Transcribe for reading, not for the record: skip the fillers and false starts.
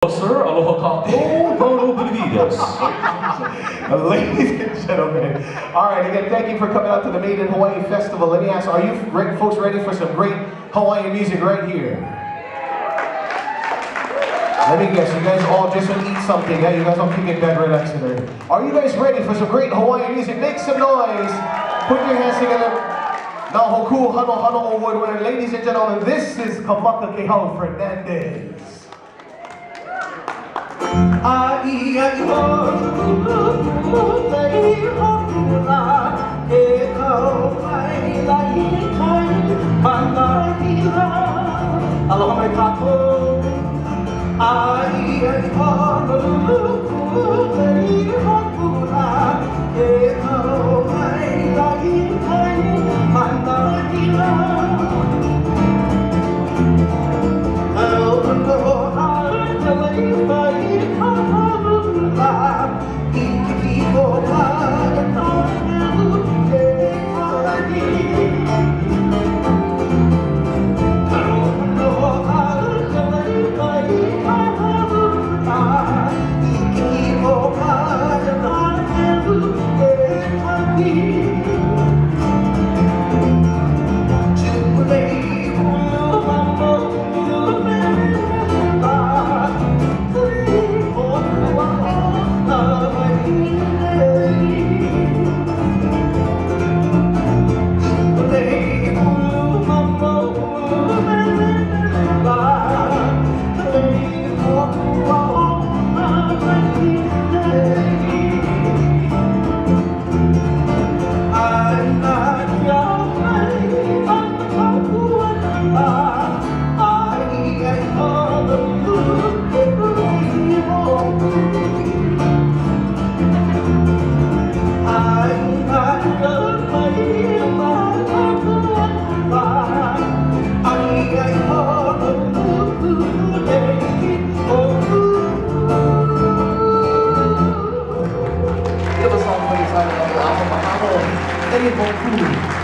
Sir, aloha kākou, Rono Benavides. Ladies and gentlemen, all right, again, thank you for coming out to the Made in Hawaii Festival. Let me ask, are you folks ready for some great Hawaiian music right here? Let me guess, you guys all just want to eat something, yeah? You guys all keep it bed relaxing there. Are you guys ready for some great Hawaiian music? Make some noise. Put your hands together. Now, Hoku Hanohano Award winner, ladies and gentlemen, this is Kamaka Kehau Fernandez. Aloha mai kākou. Aia i Honolulu i Hokula e kau mai la i kai manakila. We have a song for you titled Aloha Mahalo, Lei Hōkū.